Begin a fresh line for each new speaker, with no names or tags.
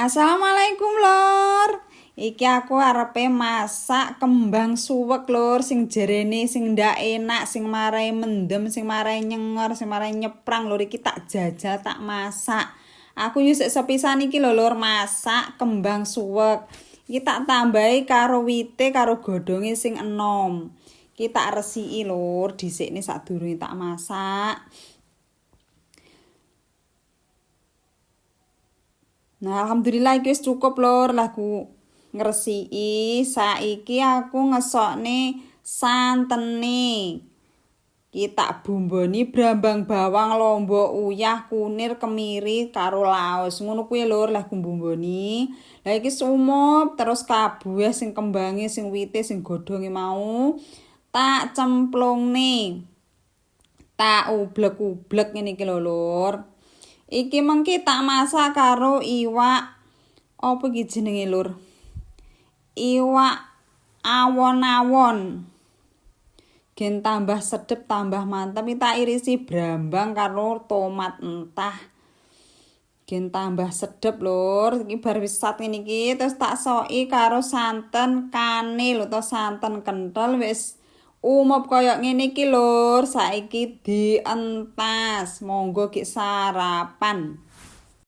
Assalamualaikum, Lur. Iki aku arepe masak kembang suwek, Lur, sing jerene sing ndak enak, sing marai mendem, sing marai nyengor, sing marai nyeprang, Lur. Iki tak jajal tak masak. Aku yo sik sepisan iki lho, Lur, masak kembang suwek. Iki tak tambahi karo wite karo godhonge sing enom. Iki tak resiki, Lur, dhisikne sadurunge tak masak. Nah, alhamdulillah iki wis cukup, Lur, lagu ngresiki. Saiki aku ngesokne santene. Iki tak bumboni brambang, bawang, lombok, uyah, kunir, kemiri karo laos. Ngono kuwi, Lur, lagu bumboni. Lah iki sumup terus kabeh sing kembange, sing wite, sing godhonge mau tak cemplungne. Tak ublek-ublek ngene iki lho, Lur. Iki mengki tak masak karo iwak apa iki jenenge, Lur? Iwak awon-awon. Gen tambah sedep, tambah mantep, iki tak irisi brambang karo tomat mentah. Gen tambah sedep, Lur. Iki bar wis sat ngene iki terus tak soki karo santen kanil utawa santen kental, wis umup koyo ngene iki, Lur. Saiki dientas, monggo ki sarapan.